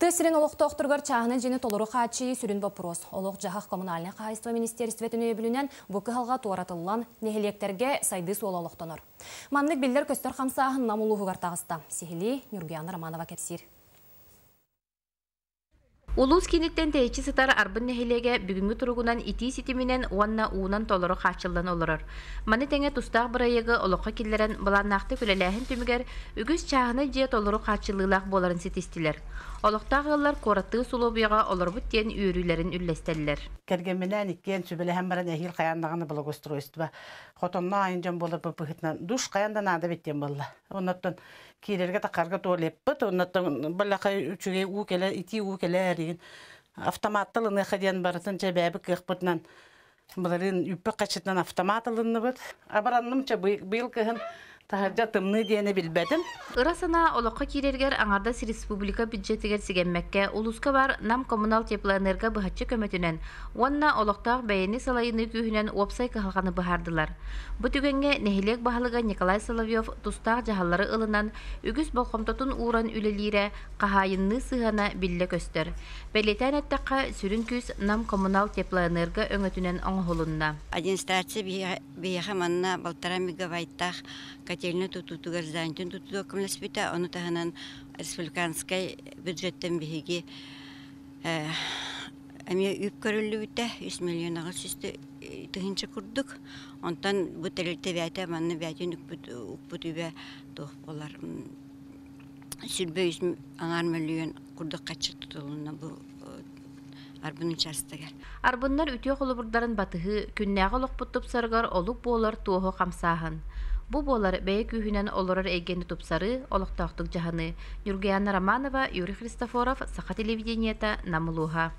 Тыа сирин олохтоохторугар чааһынай дьиэни толору хааччыйыы сүрүн боппуруос. Олох-дьаһах коммунальнай хаһаайыстыба министиэристибэтин өйөбүлүнэн бу кыһалҕа туоратыллан, нэһилиэктэргэ сайдыы суола олохтонор. Маннык биллэр-көстөр хамсааһын Нам улууһугар таҕыста. Сиһилии Ньургуяна Романова кэпсиир. Улуус кииниттэн тэйиччи сытар Арбын нэһилиэгэ бүгүҥҥү туругунан итии ситиминэн уонна уунан толору хааччыллан олорор. Маны тэҥэ тустаах бырайыагы олоххо киллэрэн былааннаахтык үлэлээһин түмүгэр үгүс чааһынай дьиэ толору хааччыллыылаах буоларын ситистилэр. Олохтоох ыаллар куораттыы усулуобуйаҕа олоробут диэн үөрүүлэрин үллэстэллэр. Кэргэмминээн иккиэн сүбэлэһэн баран эһиил хайаан даҕаны благоустройство хотонно айын дьон буоларбыт быһыытынан душ хайаан да наада эбит диэн буолла. Оннуттан киирэргэ тахарга туалеппыт, оннуттан балаха үчүгэй уу кэлэ, итии уу кэлэ эригин автоматта ылыныаха диэн барытын чэбээбит кыахпытынан былырыын үппүт хачытынан автомат ылынныбыт. Абаранным чэ быйыл кыһын таһырдьа тымныы диэни билбэтим. Ыра санаа олоххо киирэригэр аҥардас республика бюджетигэр сигэммэккэ, улууска баар Нам коммунал теплоэнерго быһаччы көмөтүнэн уонна олохтоох бэйэни салайыныы күүһүнэн уопсай кыһалҕаны быһаардылар. Бу түгэҥҥэ нэһилиэк баһылыга Николай Соловьев тустаах дьаһаллары ылынан, үгүс болҕомтотун ууран үлэлиирэ, хаһаайынныы сыһыана биллэ көстөр. Бэлиэтээн эттэххэ, сүрүн күүс Нам коммунал теплоэнерго өҥөтүнэн оҥоһулунна. Администрация биһиэхэ манна балтараа мегабайттаах котельнай тутуутугар зданиетын тутууга көмөлөспүтэ. Ону таһынан республиканскай бюджеттэн биһиги эмиэ үп көрүллүбүтэ 3 800 тыһыынча курдук. Онтон бу тэрилтэ бэйэтэ манна бэйэтин укпут үбэ туох буолар 23 аҥаар мөлүйүөн курдук хаччы тутулунна бу Арбын учаастагар. Арбыннар үтүө холобурдарын батыһыы, күннээҕи олохпут тупсарыгар олук буолар туоһу хамсааһын. Бу буолар бэйэ күүһүнэн олорор эйгэни тупсарыы, олохтоохтук дьаһаныы. Ньургуйаана Романова, Юрий Христофоров, Саха телевидениета, Нам улууһа.